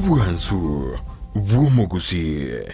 Obwansu bw'omogusii.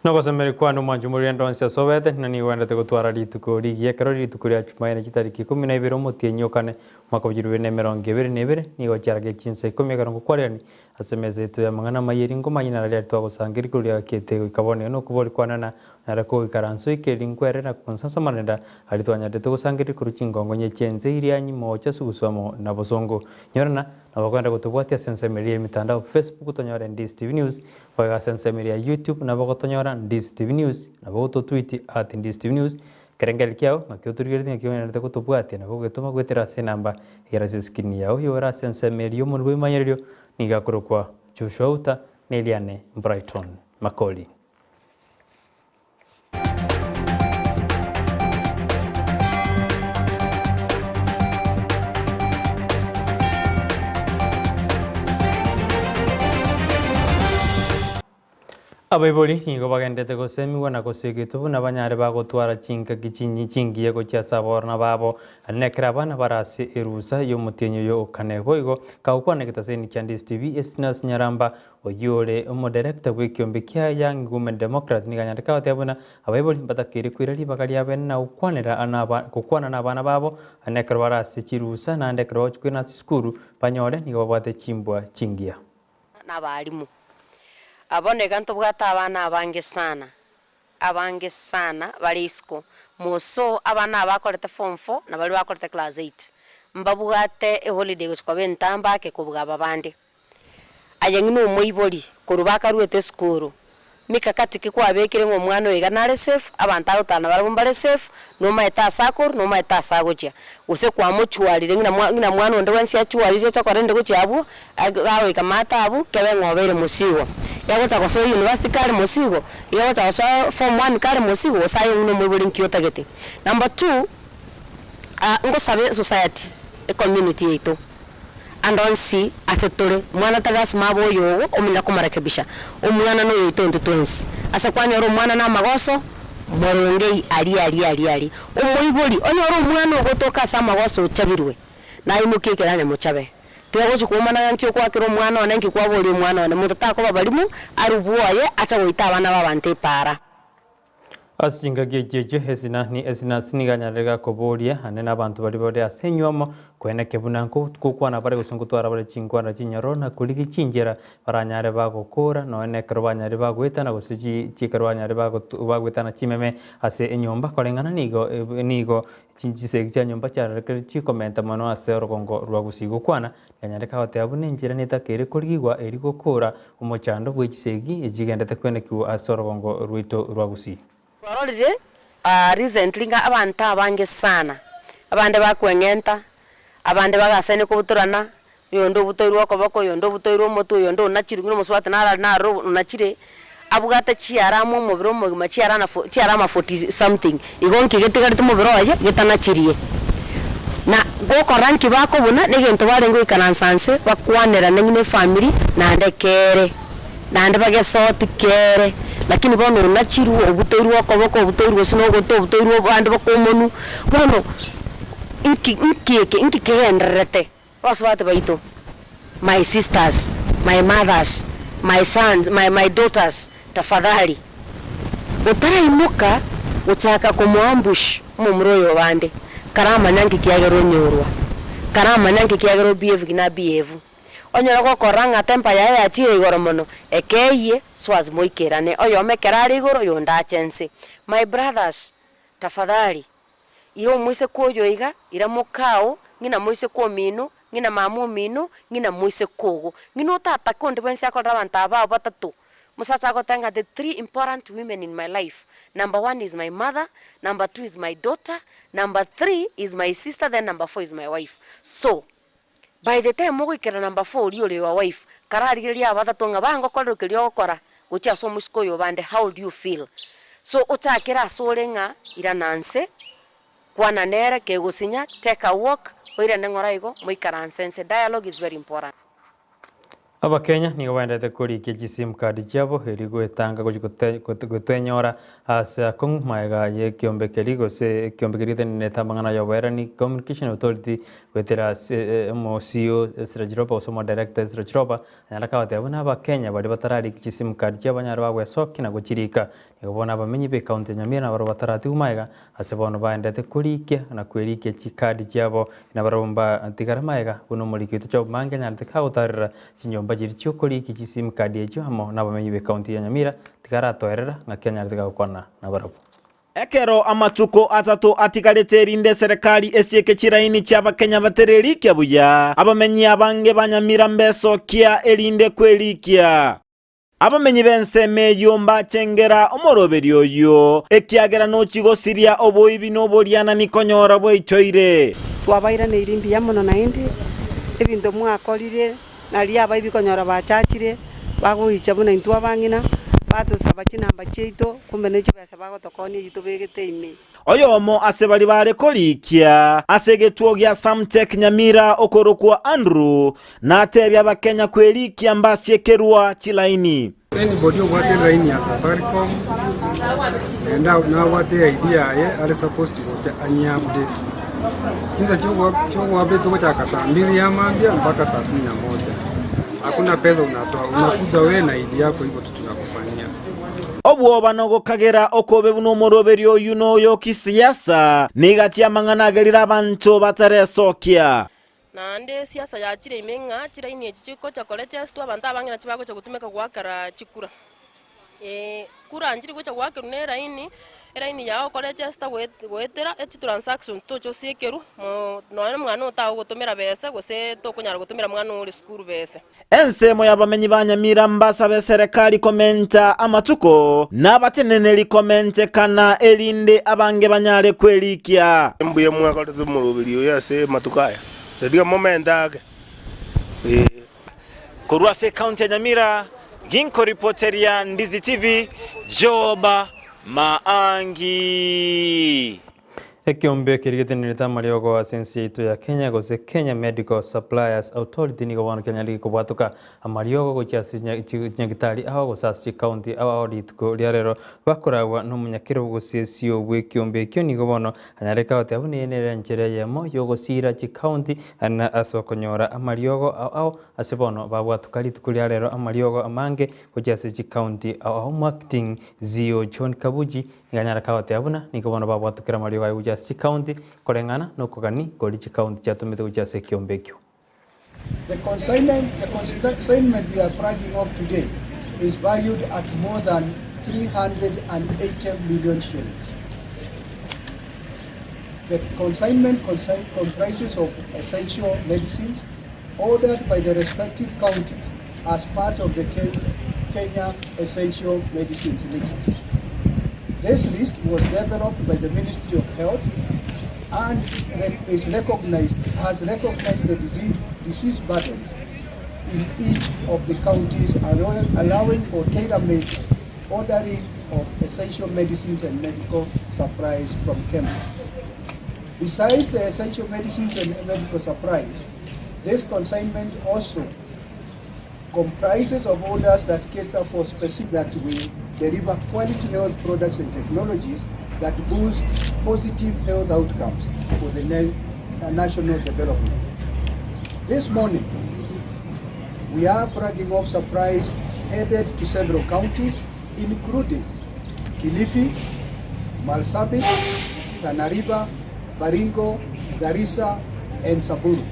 Nogosemeria kwane omwancho morende onsi ase obete, na nigo oendete gotwara rituko rigiya ekero rituko ria Chumaine chitariki ikomi na ibere omotienyi o kane, omwaka bwa 2022, nigo chiarage chinsa ikomi ekero ngokwarerania ase emesa yaito y'amang'ana amaya eri ngomanye nararia twagosangeria korwa riagakete goika bono iga nokobori kwane na onyare kogoikaransa oike rinkwerere na konsansamanera aria twanyarete gosangereria korwa chingongo nye chi'ense Irianyi moocha sugusu amo na bosongo. Nyorana nabo okogenda gotobwatia ase ensemo eria y'emitandao Facebook tonyore Ndizi TV News Boigo ase ensemo eria ya YouTube nabo gotonyora Ndizi TV News, nabo gototwiti at Ndizi TV News, ekerengererio kiao ng'aki otorigeretie ng'aki ogendererete gotobwatia nabo ogetoma goetera ase enamba egere ase escreen yao oyore ase ensemo eria y'omonwe bw'ebimanyererio nigo akorokwa Joshua Outa na Eliane Brighton Makori. Abaibori nigo bagenderete gosemigwa na gosegetwa buna banyare bagotwara chingaki chinyi chingiya gochia ase aborona babo, naende ekero abana bare ase erusa y'omotienyi oyo o kane. Boigo kagokwana egetaseni kia Ndizi TV, Esnas Nyaramba Oyio ore omoderekta bw'ekiombe kia Young Women Democrats nigo anyarete goteba buna abaibori mbatakeire koira ribaga riabene na gokwanera gokwana nabana babo naende ekero bare ase chirusa naende ekero bagochia koirana ase chisukuru banyore nigo babwate chimbwa chingiya. Nabalimu. Bono iga ntobwate abana abange sana, abange sana bare isiko. Moso abana aba bakorete form four na baria bakorete class eight, mbabwate eholiday gochia koba entambe ake kobua aba bande. Aye ng'ina omoibori, korwa bakaruete esukuru, mikakati ki kwabekire ng'a omwana oyo iga nare safe, abanto agotara nabarabwo mbare safe, nomaete ase akorwa, nomaete ase agochia. Gose kwamochwarire ng'ina mwa ng'ina mwana onde bwensi achwarire ocha korende gochia abwo, gagoika maate abwo, kebe ng'a obeire mosigo. Yagocha gosoa university kare mosigo, yagocha gosoa form one kare mosigo, gose aye ng'ina omoibori nki otagete. Number two, ngosabe esociety, ecommunity yaito. Ande onsi ase tore, omwana tari lasima abe oyogo omuya komorekebisha. Omwana noyoito intwe twensi. Ase kwanyora omwana namagoso, morongei aria aria aria aria. Omoibori, onyore omwana ogotoka ase amagoso ochabirwe, naimokie ekero anyamochabe. Tiga gochia koumana ng'a nki okoakera omwana one, nki kwaboria omwana one. Monto takoba barimo, arwe bwoye, ache goita abana b'abanto epaara. Ase chingaki echi echio Esina ni Esinas nigo anyarire gakoboria ane nabanto baria bare ase enywomo, koeneke buna nkokwana bare gose nkotwara bare chinkwana chinyororo na korigia chinchera baranyare bagokora nonya nekero banyarire bagoetana gose chikero banyarire bagoetana chimeme ase enyomba koreng'ana nigo nigo chisegi chia nyomba chiarorekire chikomenta mono ase orogongo rwa gusii gokwana Yanyareka goteba buna enchera netakeire korigigwa erio gokora omochando bwe chisegi echigendete kwenekigwa ase orogongo rwaito rwa Gusii. Twarorire recently ng'a abanto abange sana, abande bakweng'enta, abande bagasaine kobutorana, oyonde obutoirwe okoboko, oyonde obutoirwe omotwe, oyonde onachirwe buna omosubati naro naro onachire, abwate chiarama omobere omogima chiarana fo chiarama forty something, igo nki getigarete mobere oye getanachirie. Na gokora nki bakobuna na egento barenge goikaransa nse bakwanerane ng'a efamiri naende kere, naende bagesoti kere, lakini bono onachirwe obutoirwe okoboko obutoirwe gose na ogoto obutoirwe abande baka omonwe, bono nki nki eke nki kegendererete. Abasubati baito, my sisters, my mothers, my sons, my my daughters, tafadhali, otaraimoka gochaka komoambush omomura oyo obande, karamanya nki kiagera onyorwa, karamanya nki kiagera obehave buna abehave. Onyore gokorora ng'a temper yaye yachiire igoro mono, ekeyie so as moikerane, oyomo ekero are igoro oyonde ache nse. My brothers. Tafadhali, ira omoiseke oyo iga, ira mokao, ng'ina moiseke omino, ng'ina mama omino, ng'ina moiseke ogo. Ng'ina otatake onde bwensi akorere abanto aba abwo batato. Omosacha agoteba ng'a the three important women in my life, number one is my mother, number two is my daughter, number three is my sister, then number four is my wife. So, by the time ogoikera number four oria ore your wife, kararigereria aba batato ng'a bangokorera keria ogokora gochia ase omosike oyo obande, how do you feel? So, ochakere asore ng'a irana nse, kwana nere, kegosinya, take a walk, oirane ng'ora igo, moikaranse nse, dialogue is very important. Abakenya nigo baenderete korikia chisim card chiabo erio goetanga gochia gotwenyora ase akong'u magega y'ekiombe keria gose ekiombe keria getenenete amang'ana y'oboerani Communication Authority goetera ase omo CEO Ezra Chiroba gose omo director Ezra Chiroba anyare kabatebia buna abakenya baria batararikia chisim card chiabo banyare bagwesokia na gochirika. Nigo bono abamenyi b'ecounty ya Nyamira nabarabwo bataratigwe magega ase bono baenderete korikia na kwerikia chikadi chiabo, nabarabwo mbatigare magega buna omoriki oito Job Mange anyarete kagotarera chinyomba chiria chiokorikia chisim card echio amo nabamenyi b'ecounty ya Nyamira tigaratoerera ng'aki anyarete gagokwana nabarabwo. Ekero amatuko atato atigarete erinde eserekari esieke chiraini chi'Abakenya batererikia buya, abamenyi abange ba Nyamira mbesokia erinde kwerikia. Abamenyi b'ensemo eyio mbachengera omoroberio oyio, ekiagera nochia gosiria oboibi na oborianani konyora bwaichoire. Twabairaneirie mbuya mono naende, ebinto mwakorire, nario abaibi konyora bachachire, bagoicha buna intwe abang'ina, batosaba chinamba chiaito, kumbe ne chibesa bagotokonia eyio tobegete ime. Oyomo ase baria bare korikia ase egetuo gia Samtec Nyamira okorokwa Andrew natebia abakenya kwerikia mbasiekerwa chilaini. Anybody obwate line ya Safaricom naende nabwate eID yaye are supposed gocha anyi update. Chinsa chiogo update togochaka saa mbili ya mambia mpaka saa kumi na moja. Hakuna pesa unatoa, unakuja we na ID yako hivyo tu tunakufanyia. Obwoba nogokagera okobe buna omoroberio oyio noyo kisiasa, nigo amang'ana agerire abanto bataresokia. Naende esiasa yachire ime ng'a chilaini echi chigocha korechestwa, abanto abange nachi bagocha gotumeka goakera chikura. Kura nchiri gocha goakerwa na eraini, eraini yago okorechesta goetera echitransaction toche osiekerwe mo nonya mwana otagogotomera besa gose tokonyara gotomera mwana ore sukuru besa. Ensemo y'abamenyi ba Nyamira mbasabe eserekari komenta amatuko, na abateneneri komentekana, erinde abange banyare kwerikia. Mbuya mwakorete omoroberi oyo ase amatuko aya, tiga momente ake, ee. Korwa ase ekaunti ya Nyamira, ginkoripoteria Ndizi TV, Job Maangi. Ekeombe keria getenenerete amariogo ase ense yaito ya Kenya gose Kenya Medical Suppliers Authority nigo bono kianyarire kobwatoka amariogo gochia ase chinyagitari ao gose ase chikaunti ao ao rituko ria rero bakoragwa nomonyakerogo gose esio bw'ekeombe ekio nigo bono anyareke goteba buna eye nere enchera eyemo yogosira chikaunti na ase okonyora amariogo ao ao ase bono babwatoka rituko ria rero amariogo amange gochia ase chikaunti ao ao Marketing Zio John Kabuji Nigo anyare kagoteba buna nigo bono babwatokire amariogo aye gochia ase chikaunti, koreng'ana nokogani koria chikaunti chiatomete gochia ase ekiombe ekio. The consignment, the consignment we are flagging off today is valued at more than 380 million shillings. The consignment consign, comprises of essential medicines ordered by the respective counties as part of the Kenya Essential Medicines List. This list was developed by the Ministry of Health and is recognized, has recognized the disease, disease burdens in each of the counties, allowing for tailor-made ordering of essential medicines and medical supplies from KEMSA. Besides the essential medicines and medical supplies, this consignment also comprises of orders that cater for specific that will deliver quality health products and technologies that boost positive health outcomes for the national development. This morning, we are flagging off supplies headed to several counties, including Kilifi, Marsabit, Tana River, Baringo, Garissa, and Samburu.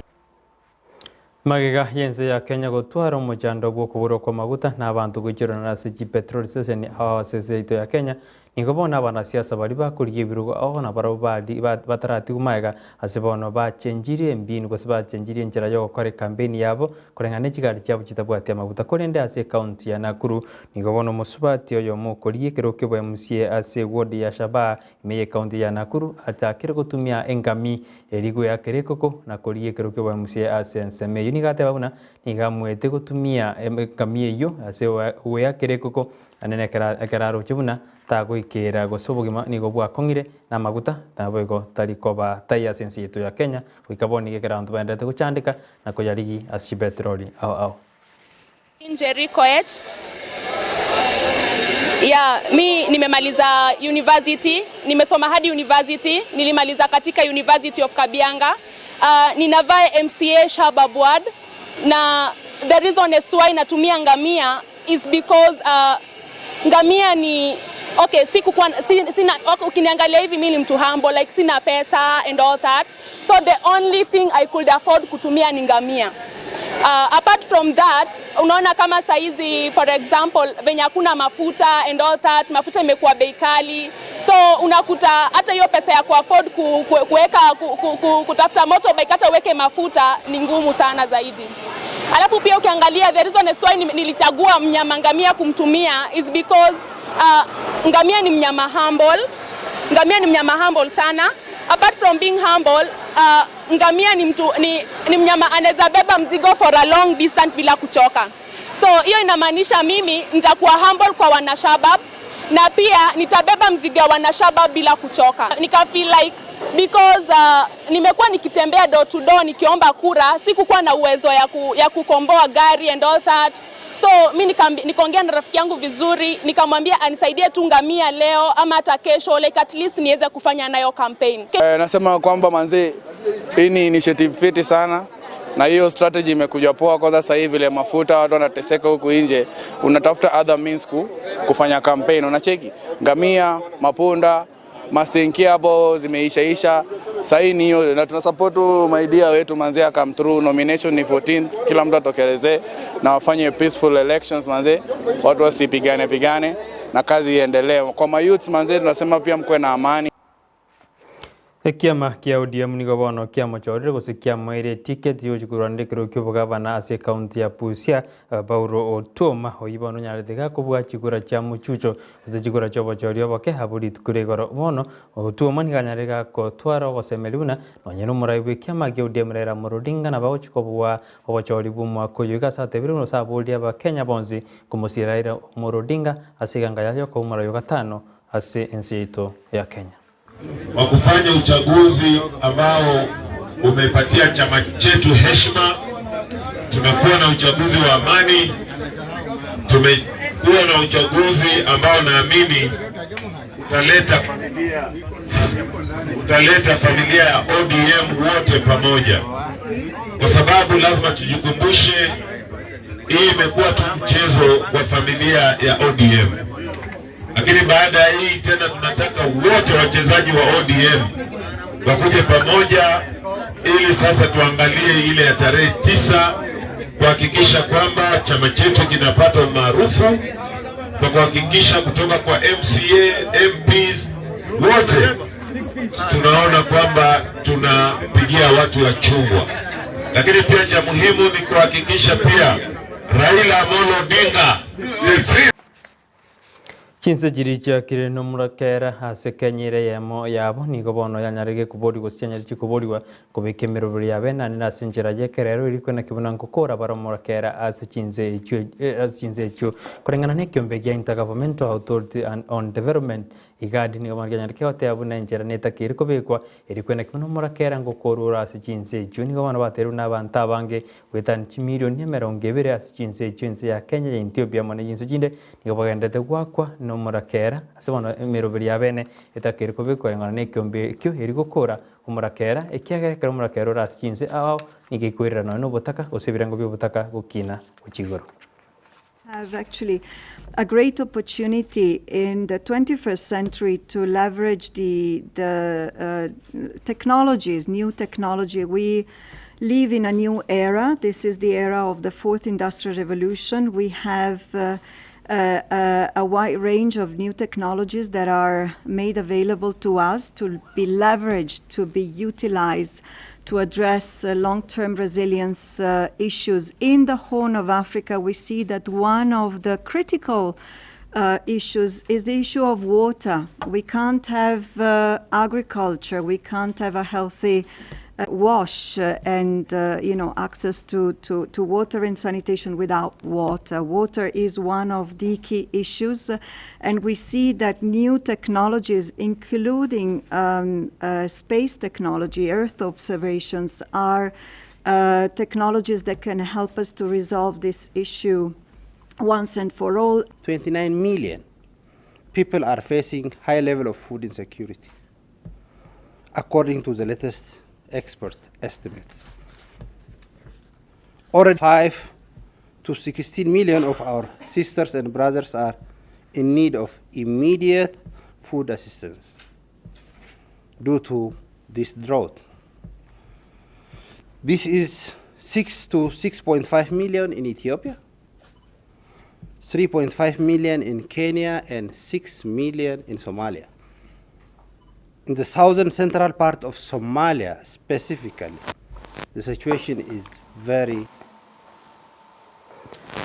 Magega y'ense ya Kenya gotwara omochando bw'okoborwa kw'amaguta na abanto goichorana ase chipetrol station ao ase ense yaito ya Kenya, Nigo bono abanasiasa baria bakorigia ebirogo ao nabarabwo bari bataratigwa magega ase bono bachenchirie embinu gose bachenchirie enchera yogokora ekampeni yabo koreng'ana ne chigari chiabo chitabwati amaguta. Korende ase ekaunti ya Nakuru nigo bono omosubati oyomo okorigia ekerogo kia MCA ase eward ya Shabaha ime y'ekaunti ya Nakuru achakire gotumia engami eria goeakera ekoko na korigia ekerogo kia MCA ase ensemo eyio. Nigo ateba buna nigo amoete gotumia engami eyio ase goeakera ekoko Naende nekero ekero aroche buna tagoikeera gose obogima nigo bwakong'ire namaguta, naboigo tari koba tai ase ense yaito ya Kenya, goika bono nigo ekero abanto baendererete gochandeka na koyarigi ase chipetroli ao ao. Njeri Koech, Yeah, mi nimemaliza university, nimesoma hadi university, nilimaliza katika University of Kabianga. Uh, ninavaa MCA Shabab Ward na the reason as to why natumia ngamia is because uh, ngamia ni okay, sikukuwa si, sina okay, ukiniangalia hivi mimi ni mtu humble like sina pesa and all that so the only thing I could afford kutumia ni ngamia. Uh, apart from that unaona kama saizi for example venye hakuna mafuta and all that, mafuta imekuwa bei kali, so unakuta hata hiyo pesa ya kuafford ku, ku, kuweka ku, ku, ku, kutafuta motorbike hata uweke mafuta ni ngumu sana zaidi. Alafu pia ukiangalia the reason as why nilichagua mnyama ngamia kumtumia is because uh, ngamia ni mnyama humble. Ngamia ni mnyama humble sana. Apart from being humble, uh, ngamia ni, mtu, ni, ni mnyama anaweza beba mzigo for a long distance bila kuchoka. So hiyo inamaanisha mimi nitakuwa humble kwa wanashabab na pia nitabeba mzigo wa wanashabab bila kuchoka. Nika feel like because uh, nimekuwa nikitembea door to door nikiomba kura, sikukuwa na uwezo ya, ku, ya kukomboa gari and all that so mi nikaongea na rafiki yangu vizuri, nikamwambia anisaidie tu ngamia leo ama hata kesho, like at least niweze kufanya nayo campaign. Eh, nasema kwamba manze, hii ni initiative fiti sana na hiyo strategy imekuja poa. Kwanza sasa hivi vile mafuta watu wanateseka huku nje, unatafuta other means ku, kufanya campaign. Unacheki ngamia, mapunda, masenki hapo zimeishaisha. Sasa hii ni hiyo, na tunasupport my wetu manze, come through. Nomination ni 14, kila mtu atokelezee na wafanye peaceful elections manze, watu wasipigane pigane na kazi iendelee. Kwa mayouths manze, tunasema pia mkuwe na amani. Ekiama kia ODM nigo bono kiamochorire gose kiamoeire etiketi yogochia korwanera ekerogo kia obogavana ase ekaunti ya Busia Paulo Otuoma oyio bono onyarete iga kobua chikura chia mochucho gose chikura chia obochori oboke abwo rituko ria igoro. Bono Otuoma nigo anyarire iga gotwara ogosemeria buna nonye na omorai bw'ekiama kia ODM Raila Amolo Odinga nabo agochia kobua obochori bw'omwaka oyo iga ase atebire buna gose aborie abakenya bonsi komosiira Raila Amolo Odinga ase eganga yaye yokoba omorai o gatano ase ense yaito ya Kenya. Wa kufanya uchaguzi ambao umepatia chama chetu heshima. Tumekuwa na uchaguzi wa amani, tumekuwa na uchaguzi ambao naamini utaleta familia, utaleta familia ya ODM wote pamoja, kwa sababu lazima tujikumbushe, hii imekuwa tu mchezo wa familia ya ODM. Lakini baada ya hii tena tunataka wote wachezaji wa ODM wakuje pamoja, ili sasa tuangalie ile ya tarehe tisa kuhakikisha kwamba chama chetu kinapata umaarufu kwa kuhakikisha kutoka kwa MCA, MPs wote tunaona kwamba tunapigia watu wa chungwa, lakini pia cha muhimu ni kuhakikisha pia Raila Amolo Odinga ni free. Chinse chiria chiakire nomorakera ase Kenya ere eyemo yabo, nigo bono yanyarire koborigwa gose chianyarire chikoborigwa kobeka emeroberi yabo enanire ase enchera y'ekerero eria kwenaki buna ngokora bare omorakera ase chinse echio ase chinse echio. Koreng'ana nekiombe gia Intergovernmental Authority on Development, IGAD, nigo bono kianyarire kegoteba buna enchera netakeire kobekwa eria kwenaki buna omorakera ngokorwa ore ase chinse echio. Nigo bono bateirwe buna abanto abange goetania chimilioni emerongo ebere ase chinse echio ense ya Kenya, ya Ethiopia amo ne chinse chinde Nigo bagenderete goakwa nomorakera, ase bono emeroberi y'abene etakeire kobekwa koreng'ana nekeombe ekio eri gokora omorakera, ekiagera ekero omorakera ore ase chinse ao ao nigo ekoirera nonya nobotaka gose ebirengo bi'obotaka gokina gochia igoro. Have actually a great opportunity in the 21st century to leverage the, the uh, technologies, new technology. We live in a new era. This is the era of the fourth industrial revolution. We have uh, a wide range of new technologies that are made available to us to be leveraged, to be utilized to address long-term resilience issues. In the Horn of Africa, we see that one of the critical issues is the issue of water. We can't have agriculture, we can't have a healthy wash and you know access to, to, to water and sanitation without water. Water is one of the key issues, and we see that new technologies, including um, space technology, Earth observations, are technologies that can help us to resolve this issue once and for all. 29 million people are facing high level of food insecurity, according to the latest expert estimates. Already 5 to 16 million of our sisters and brothers are in need of immediate food assistance due to this drought. This is 6 to 6.5 million in Ethiopia, 3.5 million in Kenya, and 6 million in Somalia. In the southern central part of Somalia specifically, the situation is very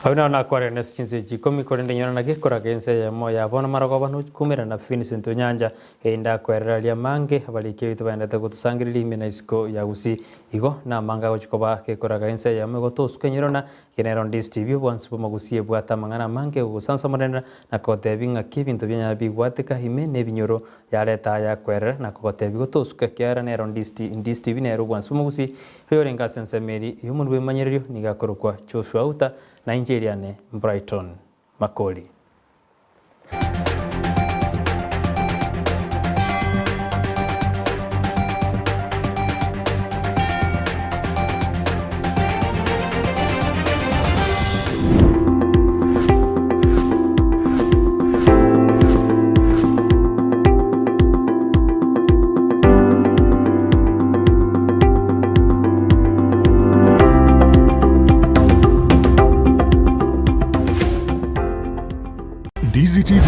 Abwo nabo nakwarire ase chinsa echi ikomi, korende inyora naki koraka ense eyemo ya bono marogoba nokumera na Vincent Onyanja, erinde akwerera aria amange abariki baito baendete gotosangereria ime na isiko ya Gusii. Igo namange agochia koba gekoraga ense eyemo egotosuka enyoro na Genero Ndisi TV obwansu bw'amagusia ebwate amang'ana amange ogosansamoranera na kogotebia ng'aki ebinto bianyara bigwateka ime na ebinyoro yareta aya akwerera na kogotebia gotosuka ekiagera nero Ndisi TV nere obwansu bw'omogusi oyorenge ase ensemo eri y'omonwe bw'emanyererio nigo akorokwa Joshua Outa na inche eriane Brighton Makori. Ndizi TV.